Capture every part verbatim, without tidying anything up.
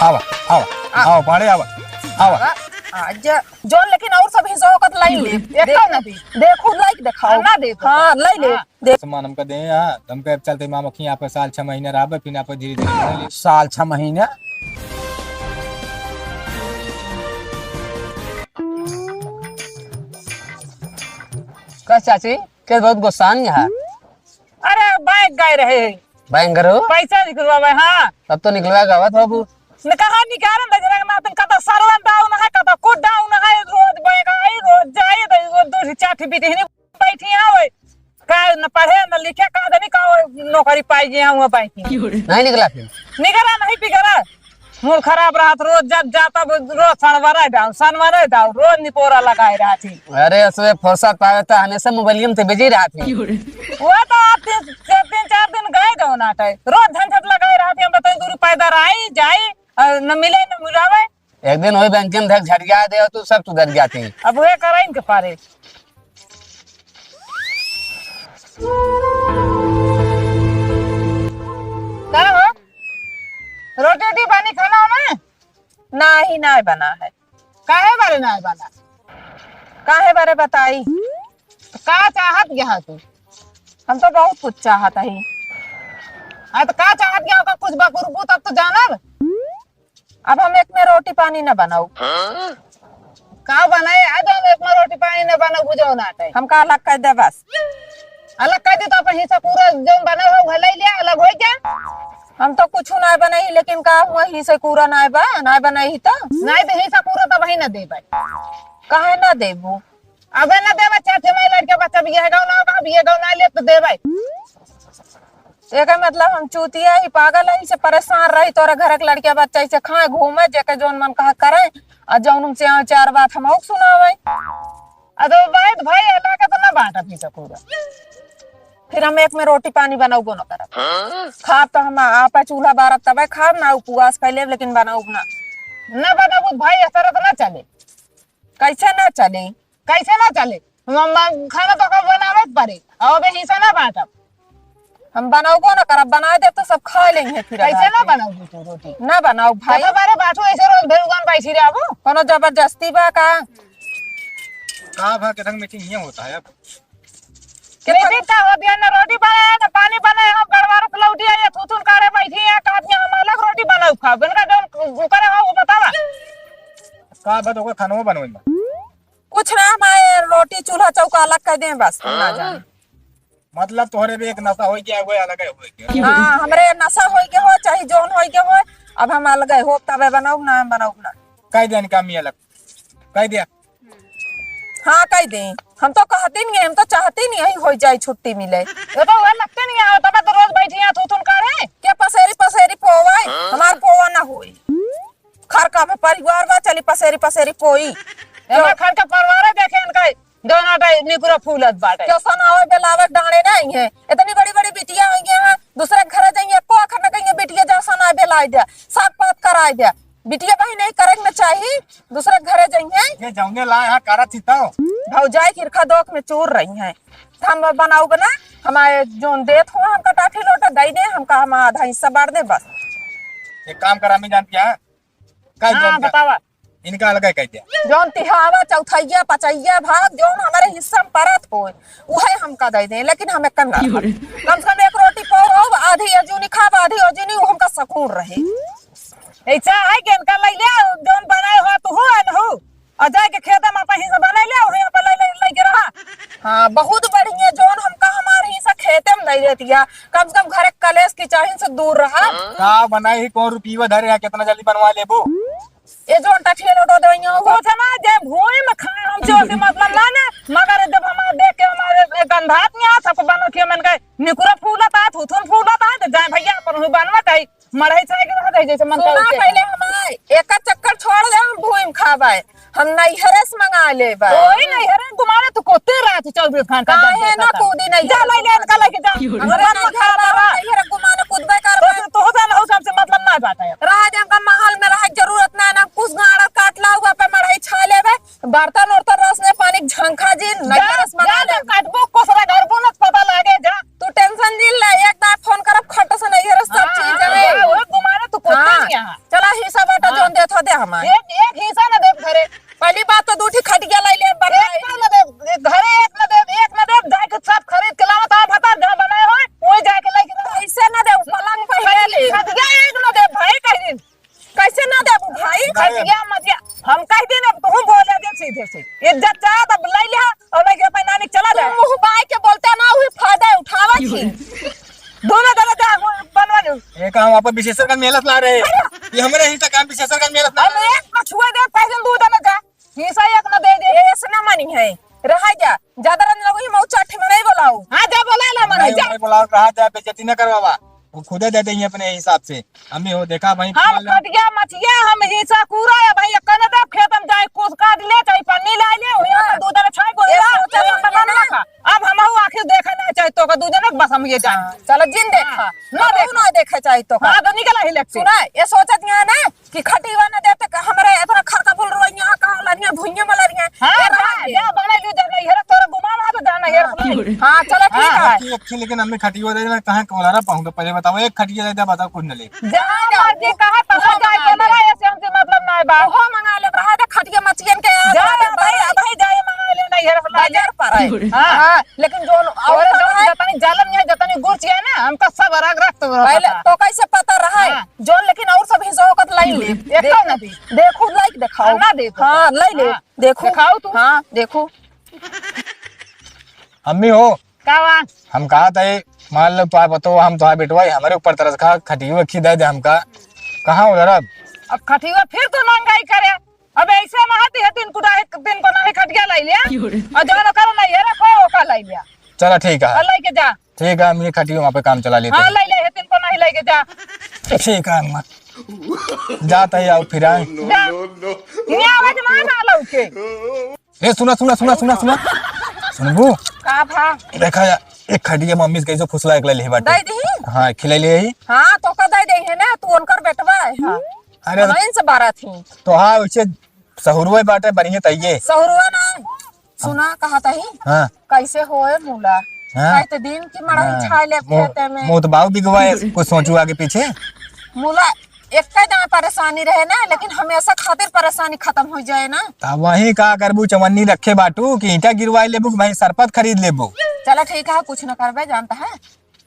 आवा, आवा, आ। आवा, पाड़े आवा, आवा। आवा, आ जा। जौन लेकिन और सब हिस्सा होकर लाई ले। देखो ना दी। देखो, लाइक दिखाओ। ना देखो। हाँ, लाई ले। हाँ। देख। सामान हमका दे, हाँ, हमका चलते मामा खियाँ पे साल छह महीने रहबे, फिर आप धीरे धीरे बढ़े ले। साल छह महीने? का चाची, के बहुत गुस्सान यहाँ? अरे, बैंक गए रहे। बैंक गए रहो? पैसा निकलवावे, हाँ। तब तो निकलवा के आवत हो बाबू। न कहाँ निकालन दे जरा ना, तुम कतो server down है, कतो कुछ down है, रोज बैंक आई, रोज जाए, तो वो दो चार ठे बिटिहनी बैठी हैं, ओए। का न पढ़े, न लिखे, का जानी का ओए नौकरी पाई गया हुआ बैंक में। नहीं निकला फिर? निकला नहीं बिगड़ा। मूड खराब रहत, रोज जब जाता, वो रोज सनवरे दाऊ, सनवरे दाऊ, रोज निपोरा लगाए रहत ही। अरे, असवे फुर्सत पावे त हमेशा मोबाइलियम ते बिजी रहत ही। वो तो आप तीन, तीन, तीन, चार दिन गए दो नाटे, रोज झंझट लगाए रहत ही, हम तो दूर पैदल आई, जाई, और न मिले, न मिलावे। एक दिन वही बैंक में धक झड़िया दे, तू सब सुधर जाती। अब वे करा इनके पारे। का हो? रोटी ओटी पानी खाना हो ना? नाही, नाही बना है। काहे बारे नाही बना? काहे बारे बताई? का चाहत गया तू? हम तो बहुत कुछ चाहत हई। हाँ, तो का चाहत गया ओकर कुछ बकुरबू तब तो जानब। अब हम एक में रोटी पानी न बनाऊ। का बनाए? आ जौन एक में रोटी पानी न बनाऊ, बुझाओ ना आटे। हमका अलग कर दे बस। अलग कर दी तो अपन हिस्सा पूरा जौन बना हो, उहे ले लिया, अलग हो गया। हम तो कुछ ना बनाई, लेकिन का हुआ, हिस्सा पूरा ना बा, ना बनाई ही तो। नहीं तो हिस्सा पूरा तो वही ना दे भाई। काहे ना देबू? अबे ना देबे, चार ठे माई लड़के बच्चा बियाह गौ ना होगा, बियाह गौ ना ले तो देबे। एकर मतलब हम चूतिया ही, पागल ही, से परेशान रही, तोरा घर के लड़के बच्चा इसे खाए, घूमे, जेके जौन मन कहा करे, आ जौन उनसे आवे चार बात हम और सुनावे। अरे बात भाई, अलग तो ना बांटा पी सकूगा। फिर हम एक में रोटी पानी बनाउबो न करब। खाब तो हम आपा चूल्हा बारब तबे खाब ना, उपवास कर लेब, लेकिन बनाउब ना। ना बनाबू भाई, ऐसा तो ना चले। कैसे ना चले? कैसे ना चले? हम, हम खाना तो का बनावे के पड़े, और अबे हिस्सा ना बांटब। हम बनाउबो ना करब, बनाए देब तो सब खा लेंगे फिर कैसे आधा ना के। बनाउबू तू रोटी? ना बनाउब भाई। तो बारे बाटू ऐसे रोज भेड़ुआ में बैठी रहबू? कोनो जबरदस्ती बा का? का भा के ढंग मीटिंग ये होता है अब? के मीटिंग का होती है? ना रोटी बनाए, ना पानी बनाए, हम गड़वार से लौटी आए, थूथुन काढ़े बैठी है, कहत है हम अलग रोटी बनाउब खाब। इनका जो करे हो वो बतावा। का बात होगा खाना बनवे में? कुछ ना, हमारे रोटी चूल्हा चौका अलग कर दें बस, हम ना जाने। मतलब तोहरे भी एक नशा होई गया, वो अलग है होई गया। हाँ, हमरे नशा होई के हो, चाहे जौन होई के हो, अब हम अलग है हो, तबे बनाउब ना, हम बनाउब ना। कह दे इनका मियाँ लग, कह दे। हाँ, कह दे। हम तो कहते नहीं है, हम तो चाहते नहीं है होई जाए, छुट्टी मिले। ये तो वह लगते नहीं है, तब तो रोज बैठी है, थू थुन करे। क्या पसेरी पसेरी पोवे? हमार पोवा ना होई। खर का में परिवार बा, चली पसेरी पसेरी पोई। एमा खर का परिवार है, देखे इनका दोनों टाइम निकुरा फूलत बाटे। क्यों सनावे बेलावे डांडे नहीं है? इतनी बड़ी बड़ी बिटिया होई गया है, दूसरे के घरे जाइए, को आखर न कहिए बिटिया जा सनाए बेलाए दे, साग पात कराए दे। बिटिया बहिन नहीं करे के न चाही, दूसरे के घरे जाइए। ये जौने लाए हा करत ही तो। भौजाई खिरखा दोख में चूर रही हैं। हम बनाउब ना, हमारे जोन देत हो हमका टाठी लोटा दई दे, हमका हम आधा हिस्सा बांट दे बस। एक काम कर, अम्मी जान क्या? कह हाँ, दे इनका। बतावा। इनका अलग कह दे। जौन तिहावा, चौथैया, पचैया भाग, जौन हमारे हिस्सा में परत होए, उहे हमका दे दे, लेकिन हम एक ना खाब। कम से कम एक रोटी पौरब, आधी अजूनी खाब, आधी अजूनी, वो हमका सकून रहे। ऐसा है कि इनका ले ले, जौन बनाए हो, तू हो, न हो। और जाए के खेते में अपन हिस्सा बनाए ले, वहीं अपन ले, ले, लेके रहा। हाँ, बहुत बढ़िया, जौन हमका हमारे हिस्सा खेते में दे देती है। कम से कम घर के कलेश की चाहिन से दूर रहा। का बनाई ही, कौन रुपये धरे है, कितना जल्दी बनवा लेबू? ये जो अंटा ठेला उठा दे, यहाँ हो। कुछ ना, जे भूमि में खाए, हमसे ओसे मतलब ना, ना, मगर जब हमारे देख के हमारे गंधात नहीं आ, सबको बनो के मन के निकुरा फूलत आ, थुथुन फूलत आ, तो जाए भैया, अपन हुई बनवा कही, मढ़ई छाई के रह जाए, जैसे मन सुना करे। पहले हमारे एक चक्कर छोड़ दे, हम भूमि में खाबाए। हम नैहरे से मंगा लेबा। ओए नैहरे तुम्हारे तो कोते रात चौबीस घंटा काहे जब ना देखता। कूदी नैहरे जा से ले ले, इनका लेके जा। हमरा मन नैहरे खराब बा। नैहरे घुमाने कूदबे करबे। तो, तो होता ना हो, सबसे मतलब ना बात है। रहा जे हमका महल में रहे के जरूरत ना, ना कुछ गाड़ा काट लाऊ, वहाँ पे मड़ई छा लेबे। बर्तन उर्तन रस ने पानी के झंखा जिन, जा, नैहरे से मंगा जा, ले। जा, काटबो, कोसरा घर बोनत पता लागे, जा। तू tension जिन ले, एक दाए फोन करब, खट से नैहरे सब हाँ, चीज हाँ, जाए। हाँ, ओए घुमाने तू कोते हाँ, यहाँ। चला हिस्सा बाटा हाँ। जौन देत हो दे हमार। एक, एक हिस्सा न देब घरे। पहली बात तो दू ठी खटिया लाई ले, बना एक ना देब, घरे एक ना देब, एक ना देब, जाए के सब खरीद के लावत आ भतार जहाँ बनाए हो, वही जाए के लेके रहो। कैसे ना देब, पलंग पे ले ले। खटिया एक ना देब भाई, कह दिन। कैसे ना देबू भाई? खटिया मटिया। हम कह दिन, अब तू बोले दे सीधे से। इज्जत चाहत अब ले ले और लेके अपने नानी चला जाए। मुँह बाई के बोलते ना हुई, फायदा उठावा की। दोनों दल का बनवा लो। ये काम आप विशेषर का मेहनत ला रहे हैं। अरे! ये हमारे ही तो काम विशेषर का मेहनत ला हम रहे हैं। एक ना छुए दे, पहले दू दल का। हिस्सा एक ना दे दे। ये ऐसे ना मानी है। रहा जा। ज्यादा रन लगो ही मऊ चाठी में नहीं बोलाओ। हाँ, जा बोला ला मने नहीं, जा। नहीं बोलाओ, रहा जा, बेइज्जती ना करवावा। वो खुदे दे देंगे अपने हिसाब से। अम्मी हो, देखा भाई, हम खा ले। खटिया मचिया, हम हिस्सा पूरा है भाई, एक ना दे, खेत में जाए, कुछ काट ले, चाहे पन्नी ला ले, हुई हाँ। तो दू दल छाई बोला, ये सोचा चल, हम बना ना। रखा। अब हम आखिर देखे ना चाहे तो का दू जने बस हम ये जाए। हाँ, चलो जिन देखा। हाँ, ना अब देखा। ना देखे चाहे तो का। हाँ, तो निकल ही लगती। सुना, ये सोचत यहाँ ना कि खटिया ना देते का हमरे इतना खर्चा बोल रही है, यहाँ कहाँ लरिया, भुइयां में लरिया। हाँ, ये रहा जा, के। जा, बने जो जगह, ये तोरा गुमान आ तो जाना, ये हाँ। रहा। हाँ, चलो ठीक हाँ। है। अच्छी, अच्छी, लेकिन हमें खटिया दे देना, कहाँ के बोला रहा, पाऊंगा, पहले बताओ, एक खटिया दे दे, बताओ, कुछ न ले। जहाँ मर्जी, कहाँ तहाँ जाए, हमारा ऐसे हमसे मतलब ना है बा। ओहो मंगा ले, रहा था खटिया मचियन के। जा रे भाई, अब ही जाए मंगा ले, नहीं है, बाजार पर है। हाँ। हाँ, लेकिन जो और और जो है, जतनी जालन है, जतनी गुर्च है ना, हमका सब रग रग तो पहले पता। तो कैसे पता रहा है? हाँ। जो लेकिन और सब हिस्सा होकर लाइन ले। एक देखो, ना दी। देखो, लाइक दिखाओ। हाँ, ना देखो। हाँ, लाइन ले। हाँ। देखो। दिखाओ तू। हाँ, देखो। अम्मी हो। का बा? हम कहा था, मान लो, तो आप बताओ, हम तो बेटवा, हमारे ऊपर तरस खा, खटियो खी दे दे हमका। कहाँ हो यार अब? अब खटियो फिर तो नंगाई करे। अब ऐसे महत है, दिन को डाहे, दिन को नहीं खटिया लाई लिया। क्यों रे? और जो करो नहीं है, रखो, ओका लाई लिया। चला, ठीक है। और लेके जा। ठीक है, हम ये खटियो वहाँ पे काम चला लेते हाँ, हैं। ले ले, दिन को नहीं लेके जा। ठीक है अम्मा, जाता है, आओ फिर आए। जा। ये आवाज मार ना लो के। ए, सुना, सुना, सुना, सुना, सुना। सुनबू? का भा? देखा यार, एक खटिया मम्मी से कैसे फुसला एक ले ले बाटे। दे दी? हाँ, खिला ले ही। हाँ, तो का दे दे है ना, तू उनकर बेटवा है। हाँ। अरे, हमारे से बारह थी। तो हाँ, वैसे सहुरुए बाटे, बढ़िया तइये। सहुरुआ ना, सुना, कहा तही? हाँ। कैसे होए मूला? हाँ। कहते दिन की मड़ई हाँ। छाए ले मो-, खेते में। मोत बाऊ बिगवा है, कुछ सोचू आगे पीछे। मूला एक दाना परेशानी रहे ना, लेकिन हमेशा खातिर परेशानी खत्म हो जाए ना। तब वही का करबू, चवन्नी रखे बाटू कि ईंटा गिरवाए लेबू कि भाई सरपत खरीद लेबू? चला ठीक है, कुछ न करबे, जानता है,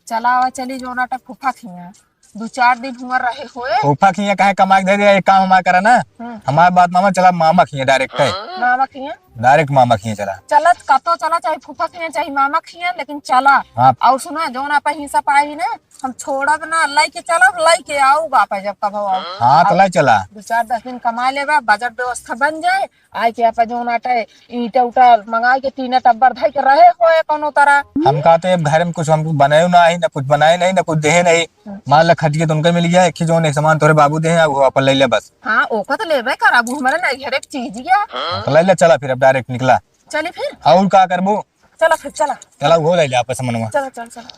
चला आवा चली जो नाटक फूफा खिया। दू चार दिन हुआ रहे होए। फूफा खिया काहे कमाए के धरे, एक काम हमार करा ना। हम्म। हमार बात मामा, चला मामा खिया direct है। मामा खिया? Direct मामा खिया चला। चलत कतो चला, चाहे फूफा खिया, चाहे मामा खिया, लेकिन चला। हाँ। और सुना, जौन आप हिस्सा पाई ना, हम छोड़ब ना, लेके चलब, लेके आऊ वापस जब कब आओ। हाँ, तो ले चला। दू चार दस दिन कमा लेबा, budget व्यवस्था बन जाए, आए के आप जौन आटे, ईंटा उटा मंगाए के, टीना टब्बर धइ के रहे होए कौनो तरह। हम कहते अब घर में कुछ हमको बनाए ना ही, ना कुछ बनाए नहीं, ना कुछ देहे नहीं। मान ला खटिया तो उनका मिल गया, एक ही जौन एक सामान तोरे बाबू देहे, अब वो अपन ले ले बस। हाँ, ओका तो लेबे करब, वो हमारे नैहर एक चीज गया। हाँ, तो ले ले, चला फिर अब direct निकला। चली फिर? और का करबो? चला फिर, चला। चला, वो ले ले आपस मनवा। चला, चल, चला।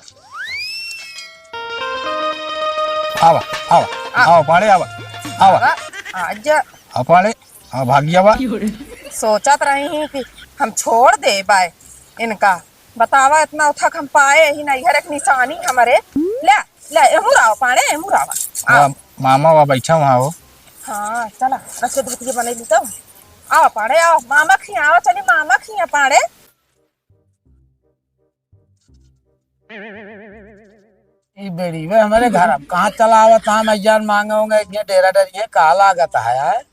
आवा, आवा, आ। आवा, पाड़े आवा, आवा। आवा, आजा। आ, पाड़े, आ, भागिया बा। सोचत रही ही कि हम छोड़ दे बाय इनका। बतावा, इतना उठक हम पाए ही नहीं, हर एक निशानी हमरे। ले, ले, एहू राव पाड़े, एहू रावा। आवा। मा-, मामा वा बैठा वहाँ हो। हाँ, चला, रखे धोतिया बने ली तो। आवा पाड़े, आवा, मामा खिया, आवा, चली मामा खिया पाड़े। ई बेड़ी वे हमारे घर अब कहाँ चला आवत, हम हजार मांगे होंगे, इतने डेरा डरिए, कहा लागत है यार।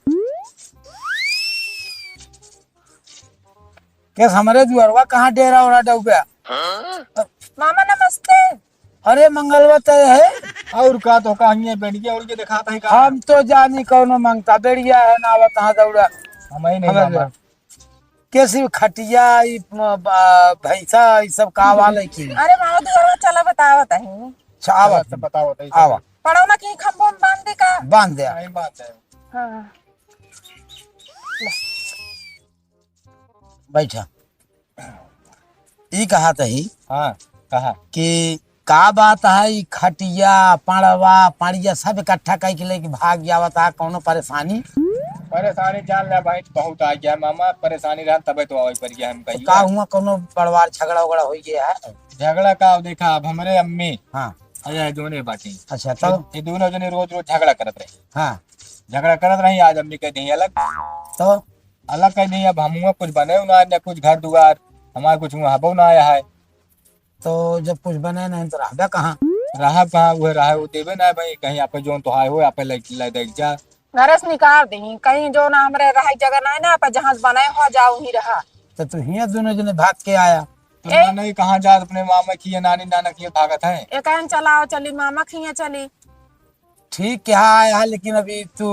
केस हमारे जुअरवा कहाँ डेरा ओरा डूबे? मामा नमस्ते। अरे मंगलवा तय है। और का तो कहिए, बेड़िया उड़ के दिखाता है का? हम तो जानी कौनो मंगता, बेड़िया है ना आवत, हाँ दौड़ा। हम ही नहीं हमारे मामा। कैसी खटिया, ई, म, ब-, भैंसा, ई सब का वाले की? अरे मामा, दुआरवा चला, बतावत ही। अच्छा, आवा। चला, तो बताओ, तो आवा। पड़ौना की खंभों में बांध दे का? बांध दे। सही बात है। हाँ। बैठा। ई कहा तही हाँ, कहा। कि का बात है, ई खटिया, पड़वा, पड़िया सब इकट्ठा कइ के लेके भाग जावत है, कौनो परेशानी? परेशानी जान ले भाई, बहुत आ गया मामा, परेशानी रहन तबे तो आवे पड़ गया हम तो कहिए। का हुआ, कौनो बड़वार झगड़ा उगड़ा हो गया है? झगड़ा का, देखा, अब हमरे अम्मी हाँ। अरे, ये दोनों बाटी। अच्छा, तो? ये, ये दोनों जने रोज रोज झगड़ा करत रही। हाँ। झगड़ा करत रही, आज अम्मी कह दी अलग। तो? अलग कह दी, अब हम हुआ कुछ बने ना, न कुछ घर दुआर, हमार कुछ हुआ हबो ना आया है। तो जब कुछ बने नहीं तो रहबे कहाँ? रहब कहाँ? वो रहा, वो देबे ना भाई, कहीं आपे जोन तो हाय हो, आपे ले, ले दे जा। घरे से निकाल दी, कहीं जो ना हमरे रहे जगह नहीं ना, पर जहाँ से बनाए हो जाओ ही रहा। तो तू हियाँ दोनों जने भाग के आया। तो ए- ना नहीं, कहाँ जात अपने मामा की या नानी नाना की भागत है। एकान चलाओ चली, मामा खिया चली। ठीक कहा है, लेकिन अभी तू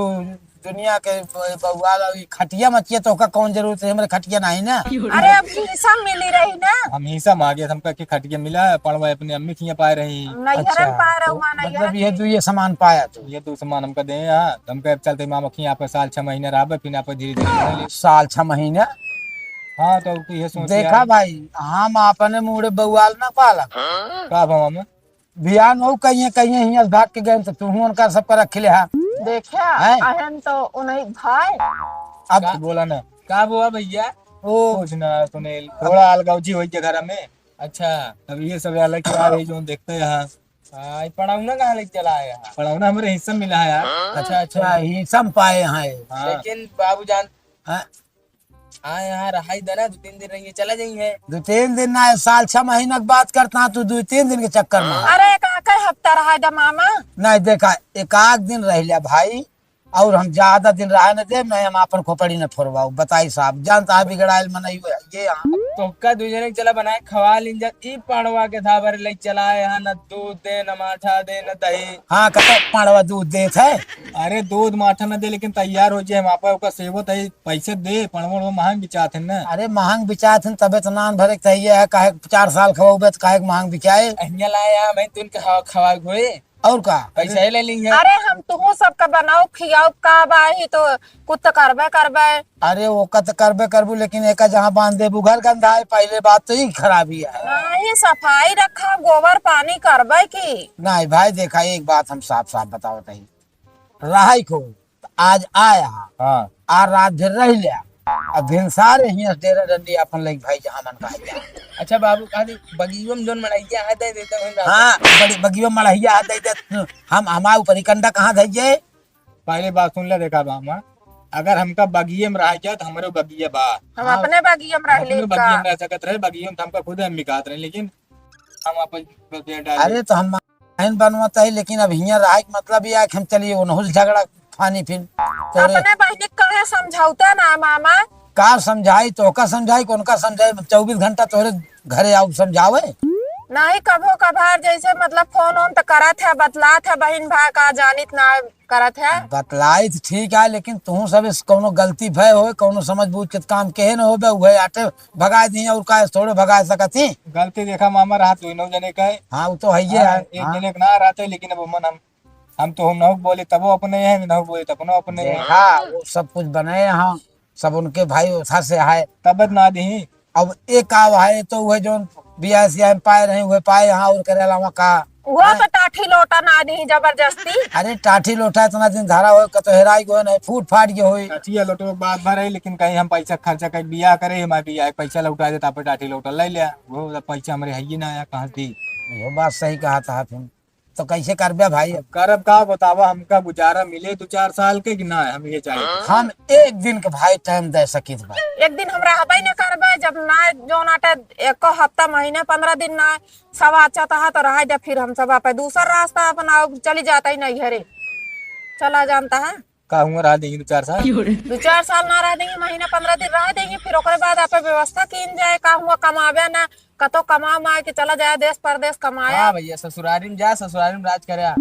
दुनिया के ब-, बउआ ला, ई खटिया मचिया तो ओका कौन जरूरत है, हमरे खटिया नहीं ना। अरे अब हिस्सा मिली रही ना। हम हिस्सा मांगे, हमका के खटिया मिला है, पड़वा अपने अम्मी खिया पाए रही। नैहरे अच्छा, में पाए तो रहू, माँ, नैहरे मतलब ये में। दू ये सामान पाया तू? ये दू सामान हमका दे, हाँ, तो हमका चलते मामा खिया पे साल छह महीने रहबे, फिर आप धीरे धीरे मिले। साल छह महीने? हाँ, तो ये सोच देखा यार। भाई, हम अपने मूड़े बउआल ना पालब। का भवा में? बिहान हो कहिए, कहिए हियाँ से भाग के गए, तो तू उनका सबका रख ले हा। देखा, हैं? अहन तो उन्हीं भाई। अब का? बोला ना। का हुआ भैया? ओ। कुछ ना सुनील, थोड़ा अलगौजी होई के घर में। अच्छा। अब ये सब अलग क्या है जो देखते हैं। हाँ, ये पढ़ौना कहाँ लेके चला आया है? पढ़ौना हमरे हिस्सा मिला है यार। अच्छा, अच्छा। अच्छा, हिस्सा में पाए हैं। हाँ। लेकिन बाबू जान, हाँ। हाँ, यहाँ रहाई देना, दो तीन दिन रहिए, चला जाइए। दो तीन दिन ना, साल छह महीना के बात करता, तू दो तीन दिन के चक्कर में। अरे, एक आके हफ्ता रहा दे मामा। नहीं, देखा, एक आध दिन रह लिया भाई, और हम ज्यादा दिन रहा न देब, नहीं हम आपन खोपड़ी न फोड़वाओ। बताई साहब, जानता है बिगड़ाइल मनई हुए, ये यहाँ। तो का दू जने के चला बनाए खवा लीन जा, ई पाड़वा के था भर ले चला, यहाँ न दूध दे, न माठा दे, न दही। हाँ, कतो पाड़वा दूध देत है? अरे, दूध माठा न दे, लेकिन तैयार हो जाए, हम आपा ओकर सेवत है। पैसे दे, पड़वल वो महंग बिचात है ना। अरे महंग बिचात है, तबे तो नान भरे के चाहिए है, काहे चार साल खवाउबे तो काहे के महंग बिचाए? अहिया लाए यहाँ मैं तुन खवा, खवा घोए। और का? पैसे ले ली है। अरे हम तुहू सबका बनाओ, खियाओ, का बाही तो कुछ तो करबे करबे। अरे ओका तो करबे करबू, लेकिन एका जहाँ बांध देबू घर गंदा है, पहले बात तो ई खराबी है। नहीं, सफाई रखा, गोबर पानी करबे की। नहीं भाई, देखा एक बात हम साफ साफ बतावत ही, रहाई को आज आया। हाँ। आ रात भर रह लिया। अब भिनसारे हियाँ से डेरा डंडी अपन लइके भाई जहाँ मन कहा जाए। अच्छा बाबू, कहा दी, बगियो में जोन मड़ैया है, दे देते हैं रात। हाँ, बड़ी बगियो में मड़ैया है, दे दे। हम, हमारे ऊपर ही कंडा कहाँ धइये? पहले बात सुन ले, देखा बामा, अगर हमका बगिये में रह जाए तो हमरे बगिया बा। हम हाँ। अपने बगिया में रह अपने लेब बगिया का? में रह सकत रहे, बगियो में तो हमका खुद हम बिकात रहे, लेकिन हम अपन बगिया डाल अरे तो हम माहिन बनवत है, लेकिन अब हियाँ रहे के मतलब ये है कि हम चलिए ओनहु से झगड़ा फानी फिन। तोरे अपने बहिनी के काहे समझौते ना मामा? का समझाई, तोहका समझाई, कौन का समझाई? चउबीस घंटा तोहरे घरे आउ समझावे? नहीं, कभो कभार जैसे मतलब फोन ओन त करत है, बतलात है, बहिन भाई का जानित ना करत है। बतलाई त ठीक है, लेकिन तुहूँ सब इस कौनो गलती भय होए, कौनो समझ बूझ के काम केहे न होबे, उहे आटे भगाए दिए और का थोड़े भगाए सकत ही। गलती देखा मामा रहा दोनों जने का है। हाँ, वो तो है ही हाँ, है। एक हाँ। जने का ना रहते, लेकिन अब मन हम, हम तो हम नहुक बोले तबो अपने हैं, नहुक बोले तब अपने हैं। देखा, वो सब कुछ बने हैं, सब उनके भाई उधर से आए। तब ना दी। अब एक आव है तो वह जो बियाह सियाह में पाए रहे, वह पाए यहाँ और करे अलावा का? वो हैं? तो टाठी लोटा ना दी जबरदस्ती। अरे टाठी लोटा इतना दिन धरा हो, कतो हेराई गयो नहीं, फूट फाट गयो होई। टाठी या लोटो बात भर है, लेकिन कहीं हम पैसा खर्चा कर बियाह करे, हमारे बियाह के पैसा लौटा देता, आप टाठी लोटा ले लिया, वो पैसा हमरे है ही ना आया, कहाँ से दी? ये बात सही कहा था फिर। तो कैसे करबे भाई? अब करब का बतावा, हमका गुजारा मिले दो चार साल के कि ना, हम ये चाहे। हम एक दिन के भाई टाइम दे सकित बा। एक दिन हम रहबे न करबे, जब ना जोन आटे एको हफ्ता, महीने, पन्द्रह दिन ना सवा अच्छा तहा तो रह जा, फिर हम सब आपे दूसर रास्ता अपना चली जाता ही नहीं घरे, चला जानता है। का हुआ रह देंगे दो चार साल? दो चार साल ना रह देंगे, महीना पन्द्रह दिन रह देंगे, फिर ओकरे बाद आपे व्यवस्था कीन जाए। का हुआ कमावे ना, कतो कमा उमा के चला जाए देश परदेश कमाए। हाँ भैया, ससुरारी में जा, ससुरारी में राज करे।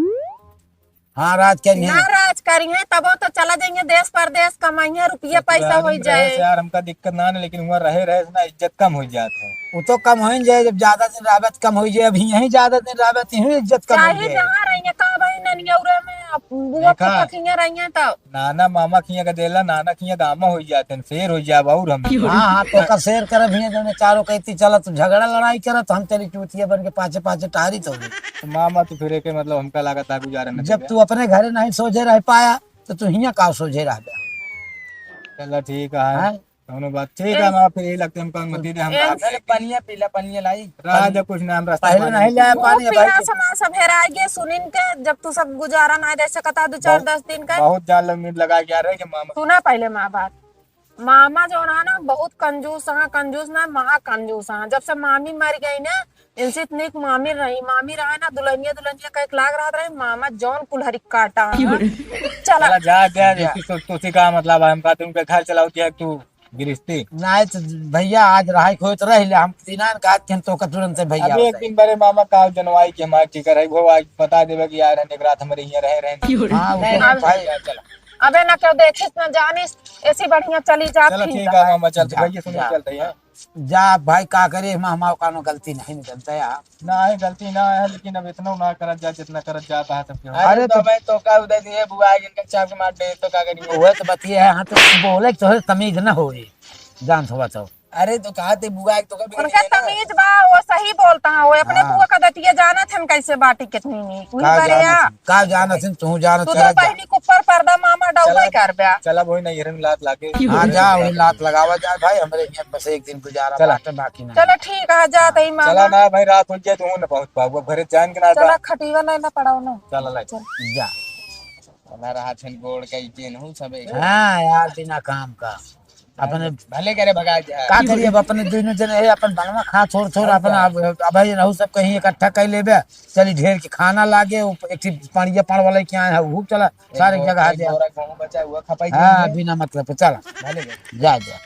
हाँ, राज करिए। ना राज करिए, तबो तो चला जाइए देश परदेश, कमाइए, रुपया पैसा ससुरारी होई में रहे जाए। से यार, हमका दिक्कत ना है, लेकिन हुआ रहे, रहे से ना इज्जत कम हो जात है। वो तो कम हो ही जाए, जब ज्यादा दिन रहबे तो कम हो जाए, अभी यहीं ज्यादा दिन रहबे तो यहीं इज्जत कम हो चाहे जाए। जहाँ रहिए, का भाई ननियौरे में, अब बुआ देखा? फूफा खिया रहिए तो। नाना मामा खिया का देला, नाना खिया गामा हो जाते हैं, शेर हो जाब और हम। हाँ, हाँ, तो का शेर करे भैया, जौने चारों कहती चला, तू झगड़ा लड़ाई करत, हम चली चूतिया बन के पाछे पाछे टहरी तो। तो मामा, तू फिर के मतलब हमका लागत है गुजारे न जब देबे। तू अपने घरे नहीं सोझे रह पाया, तो तू हियाँ का सोझे रहबे? चला ठीक है। हैं? कौनो बात ठीक है, हम फिर यही लगते हैं, हम कौन मत दे दे, हम ए, रात अरे, पनिया पीला, पनिया लाई। रहा दे कुछ ना, हम रास्ता पहले पानी नहीं ले आए। मुंह पानी है भाई। पीला समा सब हेराय गे सुनिन के, जब तू सब गुजारा ना दे सकता दो चार बहुत, दस दिन का। बहुत जान लो उम्मीद लगा के आ रहे कि मामा। सुना पहले माँ बात, मामा जो है ना बहुत कंजूस है, कंजूस ना, महा कंजूस है। जब से मामी मर गई ना, इनसे इतनी एक मामी रही, मामी रहा ना, दुल्हनिया दुल्हनिया का एक लाग रहा रहे, मामा जौन कुल्हरी काटा है। चला। चला जा, जा, जा। तुसी, तुसी का मतलब है, हमका तुमके घर चलाओ दिया तू गिरस्ती। नहीं तो भैया आज रहाई खोत रह ले, हम तीनान का आज के हम तो तुरंत से भैया अबे एक बताई। दिन बड़े मामा का जनवाई के हमारे टिकर है, वो आज बता देवे कि यार एक रात हमारे यहाँ रहे, रहे। हाँ, वो नहीं, तो नहीं, भाई। चला। अबे ना क्यों देखिस ना जानिस, ऐसी बढ़िया चली जात चलो थी ठीक का। है मामा, चलते जा, भैया सुनो जा। चलते हैं। जा भाई, का करे, हम, हमार कौनो गलती नहीं निकलता यार। ना है गलती ना है, लेकिन अब इतना ना करत जा जितना करत जाता है सबके। अरे अरे तो तो भाई तो का उदय दिए बुआ जिनका चाप के मार दे तो का करेंगे? वह तो बतिया है, हाँ तो बोले तो है, तमीज ना होई, जान थोड़ा तो। अरे तो कहा ते बुआ तो का उनका बिगड़िया ना। तमीज बा, वो सही बोलता है, वो अपने हाँ। बुआ का दतिया जानत हन कैसे बाटी कितनी नीक, वही का करे जानत या। हन, का जानत हन, तू जानत तू चला तो जा। बहनी के ऊपर पर्दा मामा डौबे चला, कर ब्या। चला वही नहीं हिरन लात लागे। हाँ, जा, वही लात लगावा जाए भाई, हमरे यहाँ बस एक दिन गुजारा चला। बाटे, बाकी ना। चलो ठीक है, जात ही मामा। चला ना भाई, रात हो जाए, तू ना पहुँच पाऊँ, अब घरे जान के ना चला बा। खटिया नहीं ना पड़ाओ ना। चला ले। चल। जा। चला रहा छन गोड़ का इज्जत हो सब एक। हाँ यार, बिना काम का। अपने भले करे भगा जा। का करिए, अब अपने दोनों जने है, अपन बनवा खा छोड़ छोड़, और अपन क्या? अब, अब भाई रहू सब कहीं इकट्ठा कर लेबे। चली ढेर के खाना लागे, वो एक ठी पड़िया पड़ वाले के आए हैं, वो चला, एक सारे बोरा, जगह एक दे। बोरा गेहूं बचा, वो खपाई हाँ, देंगे। बिना मतलब के चला। भले गए। जा, जा।